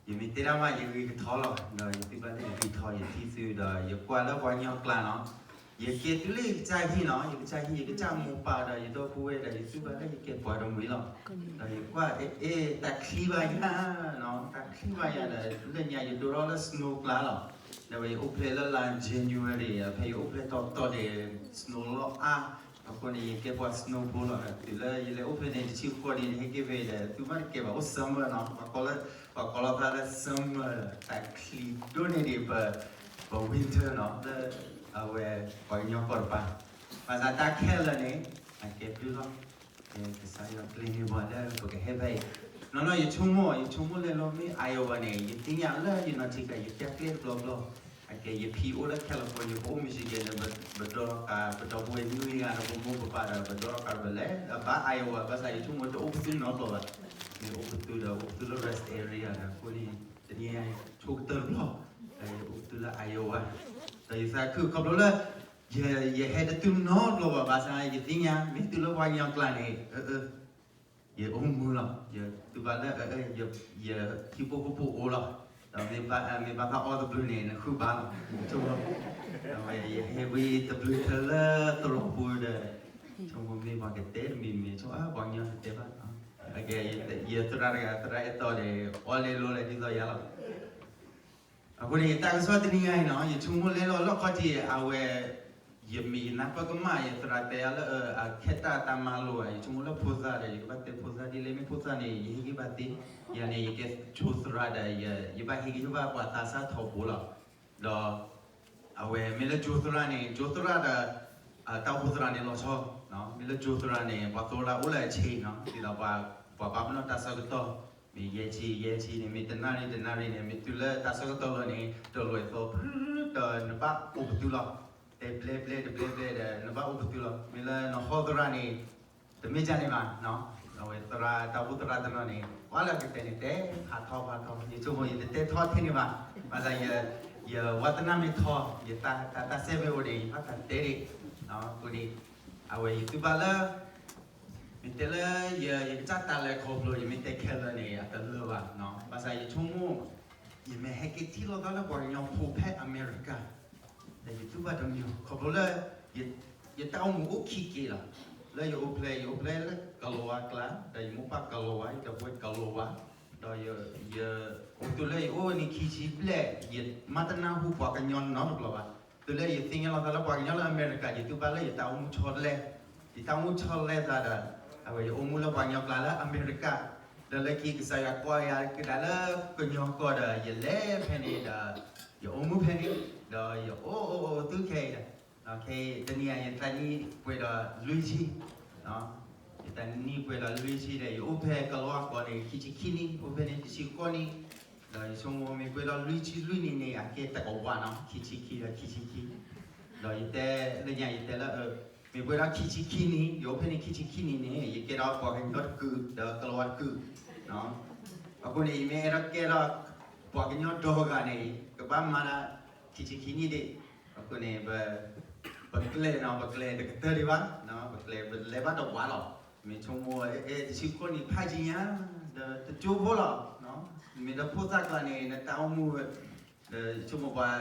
ယမ့ၢ်တဲဒၣ်မး ယဂ့ၤကထီလီၤ, ဒီးယသုဘၣ်လၢယဂ့ၤထီ ယထံၣ်သု ဒီးယကွၢ်လၢပှၤကညီကျါနီၤ, ယကဲသုလၢယကစၢ်ဟံၣ်နီၤ, ယကစၢ်ဟံၣ် ယကစၢ်မိၢ်ပၢ်ဒီး ယဒီပုၢ်ဝဲၢ်ဒီး ယသုဘၣ်လၢယကဲပှၤတမှံၤလီၤ. ဒီးယကွၢ် အဲ အဲ တၢ်ချံဘၣ်ယၤနီၤ, တၢ်ချံဘၣ်ယၤဒီး လၢညါယဒိၣ်ထီၣ်လၢ snow ကျါလီၤ. ဒီးဝဲယအိၣ်ဖျဲၣ်လၢလါ January ဖဲယအိၣ်ဖျဲၣ်တီတီန့ၣ် snow လီၤအါ, အဃိန့ၣ် ယကဲပှၤ snow ဖိလီၤ. တုၤလၢယလဲၤအိၣ်ဖဲန့ၣ် တဆံဃိးနံၣ်န့ၣ် ဟဲက့ၤဖဲဒီး သုမ့ၢ်တကဲဘၣ် အိၣ် summer နီၤ, ပှၤကိးလီၤသးလၢ summer တၢ်ချံဒိၣ်န့ၢ်ဒံး ပ winter နီၤ, လၢအဝဲပှၤကညီကီၢ်တပၤ, ဘၣ်ဆၣ်တၢ်ခဲလၢာ်န့ၣ် အကဲဘျုးလီၤ. ကစၢ်ယွၤကျဲၤန့ၢ်ပှၤလၢပကဟဲဖဲအံၤ, နီၢ်နီၢ် ယဆိကမိၣ် ယဆိကမိၣ်လဲၤလီၤ မ့ၢ် Iowa န့ၣ် ယသ့ၣ်ညါလၢယနီၢ်ထံကၤ ယပျၢ်ကျဲတဘျီဘျီ, အကဲ ယဖံအိၣ်လၢ California ပအိၣ် Michigan န့ၣ် ပဒိးထီၣ်ဃာ် ပဒီပုၢ်ဝဲၢ်နွံဂၤဒီး ပမိၢ်ပပၢ်ဒီး ပဒိးထီၣ်ဃာ် ပလဲၤဘၣ် Iowa ဘၣ်ဆၣ် ယဆိကမိၣ်တအိၣ်ပသူနီတဘျီဘၣ်, မ့ၢ်အိၣ်ပသူဒီး အိၣ်ပသူလၢ rest area ဒီး အဃိန့ၣ် တနံၤအံၤ ဆိကတၢၢ်တဘျီ, ဒီးယအိၣ်ပသူလၢ Iowa, ဒီးယသးခုခီဖျိလၢ ယ ယဟဲတတုၤနီတဘျီဘၣ်, ဘၣ်ဆၣ်ယသ့ၣ်ညါ မ့ၢ်တုၤလၢပှၤကညီကျါန့ၣ် အ အ ယအိၣ်မူလီၤ, ယသုဘၣ်လၢ အ အ ယ ယဟံၣ်ဖိဃီဖိအိၣ်လီၤ, ဒီးမ့ၢ်ဘၣ် မ့ၢ်ဘၣ်သးအီၣ်တဘျုးန့ၣ် နဃုဘၣ်လီၤ, ဆိကမိၣ်, ဒီးယဟဲဝံတဘျုးထဲလၢသရိာ်ပူၤဒီး ဆိကမိၣ်မ့ၢ်ပှၤကတဲတမံၤမံၤ ဆိကမိၣ် အါ ပှၤကညီတတဲဘၣ်, အကဲ ယသရၣ်တဂၤ သရၣ်အဲၣ်တီဒီး အီၣ်လဲလိၤလဲၤဒ်သိးယၤလီၤ. အဃိန့ၣ် တၢ်ကစီၣ်တနံၤညါအံၤနီၤ ယဆိကမိၣ်လဲလီၤလီၢ်ခီၣ်ထံး အဝဲ ယမ့ၢ်ယနၢ်ပၢၢ်ကမၣ် ယသရၣ်တဲယၤလၢ အခဲတၢ်တၢ်မၤလိာ် ယဆိကမိၣ်လၢဖိသၣ်ဒီး ယကဘၣ်တဲဖိသၣ်ဒ်လဲၣ် မ့ၢ်ဖိသၣ်န့ၣ် ယဟ့ၣ်ဂံၢ်ဘၣ်သ့, ယၤန့ၣ် ယကဲကၠိသရၣ်ဒီး ယဘၣ်ဟ့ၣ်ဂံၢ်ဟ့ၣ်ဘါပှၤသးစၢ်ထီဘိလီၤ. ဒီး အဝဲမ့ၢ်လၢကၠိသရၣ်န့ၣ် ကၠိသရၣ်ဒီး တၢ်အိၣ်ဖှိၣ်သရၣ်န့ၣ်လီၤဆီ, မ့ၢ်လၢကၠိသရၣ်န့ၣ် ပှၤသရၣ်အိၣ်လၢအဆံးနီၤ ဒ်သိးပှၤဘၣ်ပနီၣ်တၢ်ဆၢကတီၢ် မ့ၢ်ယဲၢ်ဆံ ယဲၢ်ဆံန့ၣ် မ့ၢ်တနၣ်ရံၣ် တနၣ်ရံၣ်န့ၣ် မ့ၢ်တုၤလၢတၢ်ဆၢကတီၢ်လီၤန့ၣ် တလိၣ်အသီ ဒီးနဘၣ်အိၣ်ပသူလီၤ. တဲဘျဲဘျဲတဘျဲဘျဲဒီး နဘၣ်အိၣ်ပသူလီၤ. မ့ၢ်လၢနဟီသရၣ်န့ၣ် တမ့ၢ်ဒ်န့ၣ်ဘၣ်, အဝဲသရၣ် တၢ်အိၣ်ဖှိၣ်သရၣ်တနီၤန့ၣ် ကွၢ်လၢကတဲန့ၣ် တဲဖးထီဖးထီ ယဆိကမိၣ် ယတတဲထီထဲန့ၣ်ဘၣ်, ဘၣ်ဆၣ် ယဝါသနၢ်မ့ၢ်ထီ ယတၢ်တၢ်စဲမ့ၢ်အိၣ်န့ၣ် ယဘၣ်တၢ်တဲဒၣ်, အဃိန့ၣ် အဝဲယသုဘၣ်လၢ မ့ၢ်တဲလၢ ယ ယကစၢ်တၢ်လဲၤခီဖျိ ယမ့ၢ်တဲခဲလၢာ်န့ၣ် အတလၢာ်ဘၣ်, ဘၣ်ဆၣ်ယဆိကမိၣ် ယမ့ၢ်ဟဲက့ၤထံၣ်လိာ်သးလၢပှၤကညီဖိဖဲအမဲရကၤ ဒီးယတူၢ်ဘၣ်တမံၤ ခီဖျိလၢ ယတၢ်အိၣ်မူအိၣ်ခံက့ၤလီၤ. လၢယအိၣ်ဖျဲၣ် ယအိၣ်ဖျဲၣ်လၢကလီၤဝါကျါ ဒီးယမိၢ်ပၢ်ကလီၤဝါ ယဒီပုၢ်ဝဲၢ်ကလီၤဝါ, ဒီးယ ယအိၣ်တုၤလၢယအိၣ်နံၣ်ခံဆံဘျဲၣ် ယမၤတနၢ်ဟူပှၤကညီနီတဘျီဘၣ်. တုၤလၢယသ့ၣ်ညါလီၤသးလၢပှၤကညီလၢအမဲရကၤ ယတူၢ်ဘၣ်လၢယတၢ်အိၣ်မူဆီတလဲ, ယတၢ်အိၣ်မူဆီတလဲသးဒီး အဝဲယအိၣ်မူလၢပှၤကညီကျါလၢအမဲရကၤ, ဒီးလၢခံကစၢ်ယွၤကိးယၤကဒါလၢကညီကီၢ်ဒီး ယလဲၤဖဲန့ၣ်ဒီး ယအိၣ်မူဖဲန့ၣ်, ဒီးယအိၣ်အိၣ်အိၣ်တုၤခဲအံၤဒီး ခဲအံၤတနံၤအံၤ ယသးနံၣ်ပှဲၤဒီးလွံၢ်ဆံ, ယသးနံၣ်ပှဲၤဒီးလွံၢ်ဆံဒီး ယအိၣ်ဖဲကလီၤဝါကျါန့ၣ် ခံဆံခံနံၣ်, အိၣ်ဖဲန့ၣ်တဆံဃိးနံၣ်, ဒီးယဆိကမိၣ်မ့ၢ်ပှဲၤဒီးလွံၢ်ဆံလွံၢ်နံၣ်န့ၣ် အကဲတကဝးနီၤ, ခံဆံခံဒီးခံဆံခံ, ဒီးယတဲလၢညါ ယတဲလၢ မ့ၢ်ပှဲၤဒီးခံဆံခံနံၣ်, ယအိၣ်ဖဲန့ၣ်ခံဆံခံနံၣ်န့ၣ် ယကဲဒီးပှၤကညီတကုာ် ဒီးကလီၤဝါတကုာ်, အဃိန့ၣ် ယမ့ၢ်အဲၣ်ဒိးကဲဒီး ပှၤကညီဒီဂၤန့ၣ် ကဘၣ်မၤဒၣ် ခံဆံခံနံၣ်ဒံး, အဃိန့ၣ် ပကျဲနီၤ ပကျဲတကတၢၢ်ဒံးဘၣ်, ပကျဲပလဲၤဘၣ်တဝးလီၤ. မ့ၢ်ဆိကမိၣ် အဲ တဆံဃိးနံၣ်ဖးယံၤညါ ဒီးတကၠိဖိလီၤ. မ့ၢ်ဒီးဖိသၣ်ကျါန့ၣ် နတၢ်အိၣ်မူ ဒီးဆိကမိၣ်ပှၤ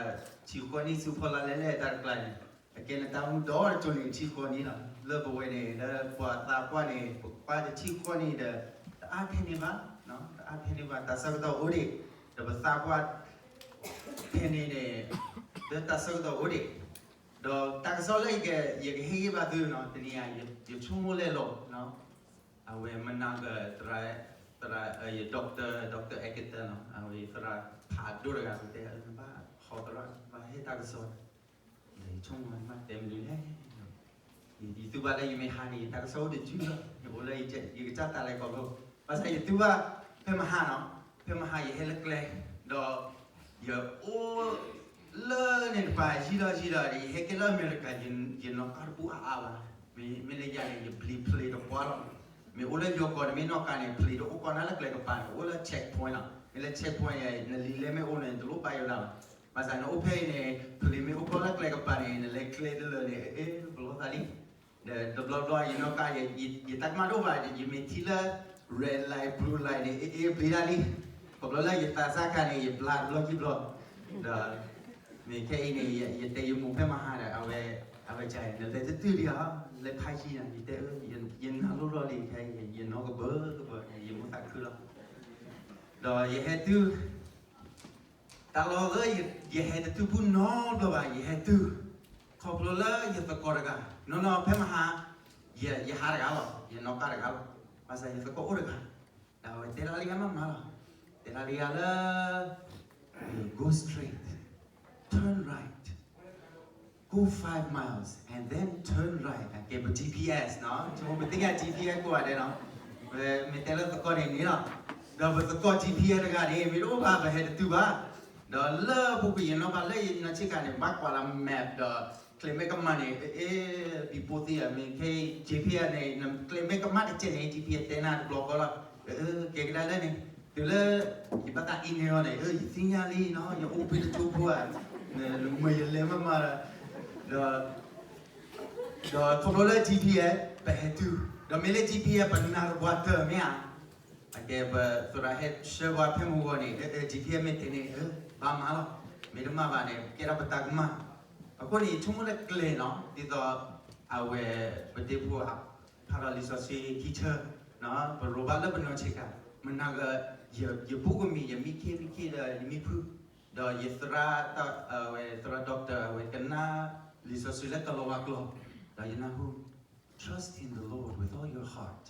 ဆံဃိးနံၣ်ဆူဖီလာ်လဲၣ်လဲၣ်တၢ်တကျါန့ၣ် အကဲနတၢ်အိၣ်မူဒီတကၠိန့ၣ် တဆံဃိးနံၣ်လီၤ. လၢပဝဲန့ၣ် လၢပှၤသးပှၢ်န့ၣ် ပပှၤတဆံဃိးနံၣ်ဒီး တအါထဲန့ၣ်ဘၣ်, တအါထဲန့ၣ်ဘၣ် တၢ်ဆၢကတီၢ်အိၣ်ဒံး, ဒီးပသးပှၢ် ဖဲန့ၣ်န့ၣ် ဒီးတၢ်ဆၢကတီၢ်အိၣ်ဒံး, ဒီးတၢ်ကစီၣ်လၢယက ယကဟ့ၣ်ဂံၢ်ဘါသုနီၤ တနံၤအံၤ ယဆိကမိၣ်လဲၣ်လီၤ, အဝဲမနၤက သရၣ် သရၣ် ယ doctor doctor Egerton နီၤ အဝဲသရၣ်ဖးဒိၣ်တဂၤ ပတဲနဘၣ်ဟီသရၣ် ဘၣ်ဟ့ၣ်တၢ်ကစီၣ် ယဆိကမိၣ်မ့ၢ်တဲမနုၤလဲၣ်, ယတူၢ်ဘၣ်လၢယမ့ၢ်ဟးန့ၣ် ယတၢ်ကစီၣ်အိၣ်တယုၢ်လီၤ, ယအိၣ်လၢယကစၢ်တၢ်လဲၤခီဖျိ, ဘၣ်ဆၣ်ယတူၢ်ဘၣ် ဖဲမဟါနီၤ, ဖဲမဟါယဟဲလၢကျဲ, ဒီး ယအိၣ်လၢန့ၣ်တပၤ ယံာ်လီၤယံာ်လီၤဒီး ယဟဲက့ၤလၢအမဲရကၤ ယနီၢ်ကါတပူၤအါအါဘၣ်, မ့မ့ၢ်လၢယၤန့ၣ် ယပျံၤ plane တပှၢ်လီၤ, မ့ၢ်အိၣ်လၢယိၤကီၢ်န့ၣ် မ့ၢ်နီၢ်ကါန့ၣ် plane တအိၣ်ကီးနၤလၢကျဲကပၤန့ၣ် အိၣ်လၢ checkpoint လီၤ, မ့ၢ်လၢ checkpoint ယၤ နလံာ်လဲၢ်မ့ၢ်အိၣ်န့ၣ် တလိၣ်ဘၣ်ယိၤဒၣ်ဘၣ်, ဘၣ်ဆၣ်နအိၣ်ဖဲအံၤန့ၣ် plane မ့ၢ်အိၣ်ကီးလၢကျဲကပၤန့ၣ် နလဲၤကျဲတလၢာ်န့ၣ် အ့ ပလီၢ်သးလံ, ဒီးတဘျီဘျီ ယနီၢ်ကါ ယတၢ်ကမၣ်တအိၣ်ဘၣ် ယမ့ၢ်ထံၣ်လၢ red light blue light န့ၣ် အ့ အ့ ပျံၤတၢ်လံ, ခီဖျိလၢယသးစၢ်ခါန့ၣ် ယဘျါတဘျီခံဘျီ, ဒီးမ့ၢ်ခဲအံၤန့ၣ် ယတဲယမိၢ်ဖဲမဟါဒီး အဝဲ, အဝဲကန့ၣ် နလဲၤတတုၤဒံးဧါ, လဲၤဖးယံၤနၤ, ယတဲအၢ, ယနၢ်လိၣ်လီၤလံခဲအံၤ, ယနီၢ်ကဘၢကဘၢ, ယမိၢ်သးခုလီၤ. ဒီးယဟဲတုၤ တၢ်လီၢ်အံၤ ယဟဲတတုၤဘူၣ်နီတဘျီဘၣ်, ယဟဲတုၤ ခီဖျိလၢယသကိးတဂၤ, နီၢ်နီၢ်ဖဲမဟါ, ယဟးတဂၤလီၤ, ယနီၢ်ကါတဂၤလီၤ, ဘၣ်ဆၣ်ယသကိးအိၣ်တဂၤ, ဒီးအဝဲတဲလၢလံယၤမးမးလီၤ, တဲလၢလံယၤလၢ go straight, turn right, go five miles and then turn right, ကဲ ပ GPS နီၤ, ပသ့ၣ်ညါ GPS ကိးဂၤဒဲးနီၤ, မ့ၢ်တဲလၢသကိးန့ၣ်န့ၣ်လီၤ, ဒီးပသကိး GPS တဂၤန့ၣ် မ့ၢ်တအိၣ်ဘၣ် ပဟဲတတုၤဘၣ်, ဒီးလၢပူၤကွံာ်ယနီၢ်ဘၣ်လၢယနီၢ်ဆ့ကၤန့ၣ် ဘၣ်ကွၢ်လၢ map ဒီး ကျဲမ့ၢ်ကမၣ်န့ၣ် အ့ ဘံဘူသံဧါ, မ့ၢ်ခဲ GPS န့ၣ် ကျဲမ့ၢ်ကမၣ်တစဲးန့ၣ် GPS တဲနၤတဘျီဃီလီၤ, ကဲကဒါလၢန့ၣ်, တုၤလၢ ယဘၣ်သး email န့ၣ် ယသ့ၣ်ညါလံနီၤ, ယအိၣ်ဖဲတကၠိဖိဧါ, နမ့ၢ်ယလဲၤမးမးဒီး, ဒီး ဒီးခီဖျိလၢ GPS ပဟဲတုၤ, ဒီးမ့ၢ်လၢ GPS ပနၢ်တပှၤတၢၢ်မ့ၢ်ဧါ, အကဲပသရၣ်ဟဲဆှၢပှၤဖဲမုၢ်ဂီၤန့ၣ် GPS မ့ၢ်တဲန့ၣ် ဘၣ်မၤလီၤ, မ့ၢ်တမၤဘၣ်န့ၣ် ကဲထီၣ်ပတၢ်ကမၣ်, အဃိန့ၣ် ယဆိကမိၣ်လၢကျဲနီၤ, ဒ်သိး အဝဲ ပဒ့ဖိ ဖးထီၣ်လံာ်စီဆှံခံဆၢ, ပရိးဘၣ်လၢပနီၢ်ဆ့ကၤ, မနၤဂၤ ယဘူးကမံၤ ယမံခ့မံခ့ဒီးယမံဖု, ဒီးယသရၣ် ဝဲသရၣ် doctor ဝဲကနၣ်လံာ်စီဆှံလၢကလီၤဝါကျိာ်, ဒီးယနၢ်ဟူ Trust in the Lord with all your heart